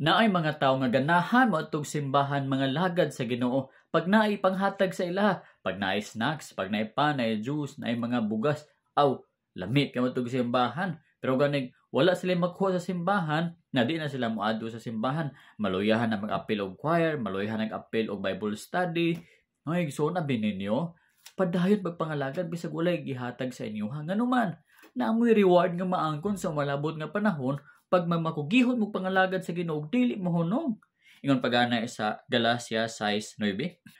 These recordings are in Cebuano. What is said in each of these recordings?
Naay mga tawo nga ganahan moadtog simbahan mangalagad sa Ginoo pag naay panghatag sa ila, pag naay snacks, pag naay pan, naay juice, naay mga bugas, aw lami kay moadtog simbahan. Pero ganig wala sila makuha sa simbahan, na di na sila moadto sa simbahan. Maluyahan na mag-apil og choir, maluyahan nag-apil og Bible study. Ay, so na ninyo, padayon pagpangalagad bisag walay gihatag sa inyo. Ngano man, naamoy reward nga maangkon sa malabot nga panahon pag mamakugihon mo pangalagad sa Ginoo, dili mohunong. Ingon pagana sa Galacia 6:9.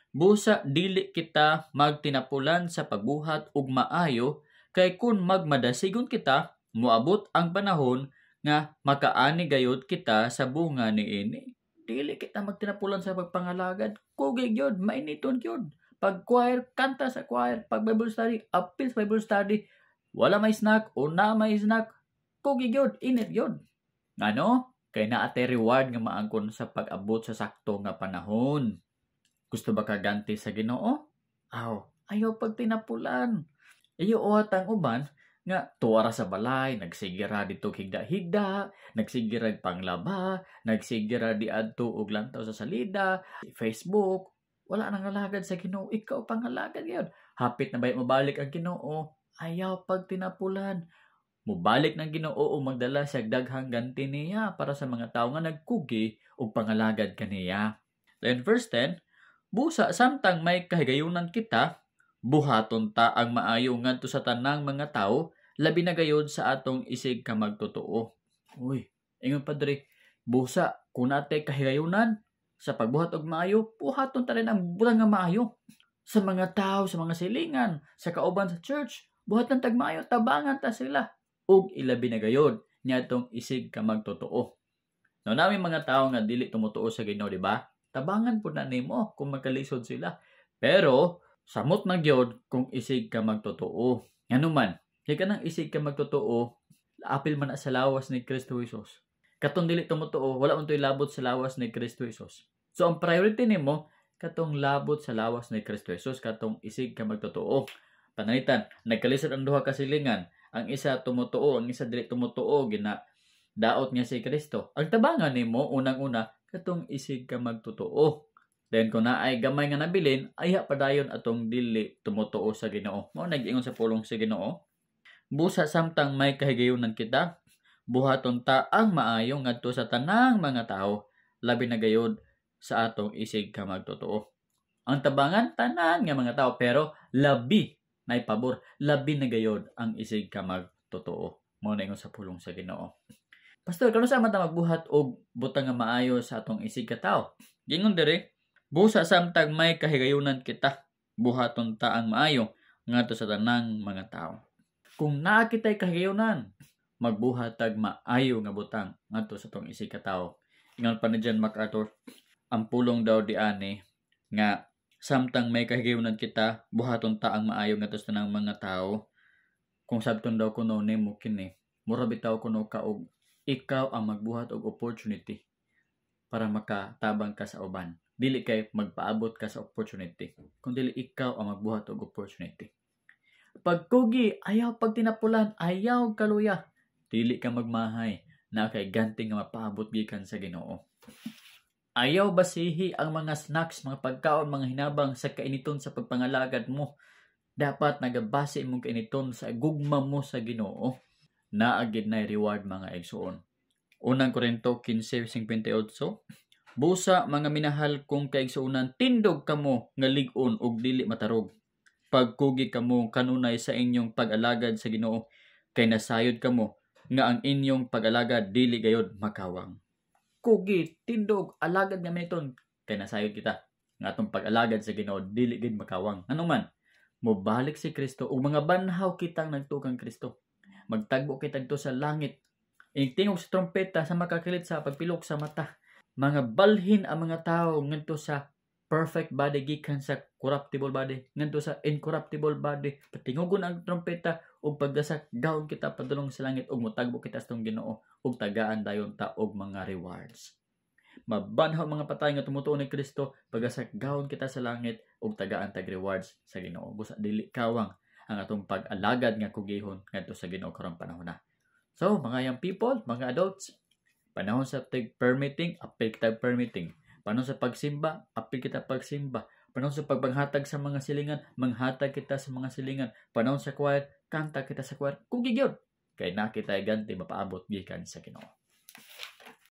Busa dili kita magtinapulan sa pagbuhat og maayo, kay kun magmadasigon kita, moabot ang panahon nga makaani gayud kita sa bunga niini. Dili kita magtinapulan sa pagpangalagad. Kugi gyud, mainiton gyud. Pag choir, kanta sa choir. Pag Bible study, apil sa Bible study. Wala may snack o na may snack, kugi gyud, init gyud. Ano? Kay naa tay reward nga maangkon sa pag-abot sa sakto nga panahon. Gusto ba ka ganti sa Ginoo? Aw, ayaw pagtinapulan. Iyo ang uban nga tuwa ra sa balay, nagsige ra dito higda-higda, nagsige ra panglaba, nagsige ra di adto og lantaw sa salida, Facebook, wala nang alagad sa Ginoo, ikaw pangalagad gyud. Hapit na bay mabalik ang Ginoo, ayaw pagtinapulan. Mubalik ng Ginoo o magdala siya daghang ganti niya para sa mga tawo nga nagkugi og pangalagad kaniya. Then verse 10, busa samtang may kahigayunan kita, buhaton ta ang maayo ngadto sa tanang mga tawo, labi na gayod sa atong isig ka magtotoo. Uy, ingon padre, busa kung natay kahigayunan sa pagbuhat og maayo, buhaton ta rin ang butang nga maayo sa mga tao, sa mga silingan, sa kauban sa church, buhatan tag maayo, tabangan ta sila ug ilabi na gayod niadtong isig ka magtotoo. No, nami mga tao nga dili tumutuo sa Ginoo, di ba? Tabangan pud na nimo kung magkalisod sila. Pero samot na gyud kung isig ka magtotoo. Ngano man, kay kanang isig ka magtotoo, apil man na sa lawas ni Kristo Jesus. Katong dili tumutuo, wala man to'y labot sa lawas ni Kristo Jesus. So ang priority nimo katong labot sa lawas ni Kristo Jesus, katong isig ka magtotoo. Pananglitan, nagkalisod ang duha ka silingan, ang isa tumutuo, ang isa dili tumutuo, gina daot niya si Kristo. Ang tabangan nimo unang-una katong isig ka magtotoo. Then kung naay gamay nga nabilin, ayha padayon atong dili tumutuo sa Ginoo. Mao nag-ingon sa pulong sa Ginoo. Busa samtang may kahigayunan kita, buhaton ta ang maayo ngadto sa tanang mga tawo, labi na gayod sa atong isig ka magtotoo. Ang tabangan tanan nga mga tao, pero labi nay pabor, labi na gayod ang isig ka magtotoo. Mao na ingon sa pulong sa Ginoo. Pastor, kano sa man ta magbuhat og butang nga maayo sa atong isig ka tawo? Gingon diri, busa samtang may kahigayunan kita, buhaton ta ang maayo ngadto sa tanang mga tao. Kung naa kitay kahigayunan, magbuhat tag maayo nga butang ngadto sa atong isig ka tawo. Ingon pa ni John MacArthur, ang pulong daw di ani nga samtang may kahigayunan kita, buhaton ta ang maayo ngadto sa tanang mga tao. Kung sabton daw kuno nimo kini, mura bitaw kuno ka og ikaw ang magbuhat og opportunity para makatabang ka sa uban. Dili kay magpaabot ka sa opportunity, kung dili ikaw ang magbuhat og opportunity. Pagkugi, ayaw pagtinapulan, ayaw kaluya. Dili ka magmahay na kay ganti nga mapaabot gikan sa Ginoo. Ayaw basihi ang mga snacks, mga pagkaon, mga hinabang sa kainiton sa pagpangalagad mo. Dapat nagabase imong kainiton sa gugma mo sa Ginoo. Naa gid nay reward, mga igsuon. Unang Korinto 15:58. Busa mga minahal kong kaigsuonan, tindog kamo nga lig-on ug dili matarog. Pagkugi kamo kanunay sa inyong pag-alagad sa Ginoo, kay nasayod kamo nga ang inyong pag-alagad dili gayod makawang. Kugi, tindog, alagad nga miniton, kay nasayod kita nga atong pag-alagad sa Ginoo dili gid makawang. Ano man, mobalik si Kristo ug mga banhaw kitang nagtukang Kristo. Magtagbo kita dito sa langit. Inig tingog sa trompeta sa makakilit sa pagpilok sa mata. Mga balhin ang mga tao ngadto sa perfect body gikan sa corruptible body ngadto sa incorruptible body. Patingugon ang trompeta ug pagdasak gawon kita padulong sa langit ug motagbo kita sa Ginoo ug tagaan dayon ta og mga rewards. Mabanhaw mga patay nga tumutuo ni Kristo, pagdasak gawon kita sa langit ug tagaan tag rewards sa Ginoo. Busa dili kawang ang atong pag-alagad nga kugihon ngadto sa Ginoo karong panahon na. So, mga young people, mga adults, Panahon sa tig permitting, apil kita permitting. Panahon sa pagsimba, apil kita pagsimba. Panahon sa pagpanghatag sa mga silingan, manghatag kita sa mga silingan. Panahon sa choir, kanta kita sa choir. Kung gyud kay na kita ganti mapaabot gikan sa Ginoo.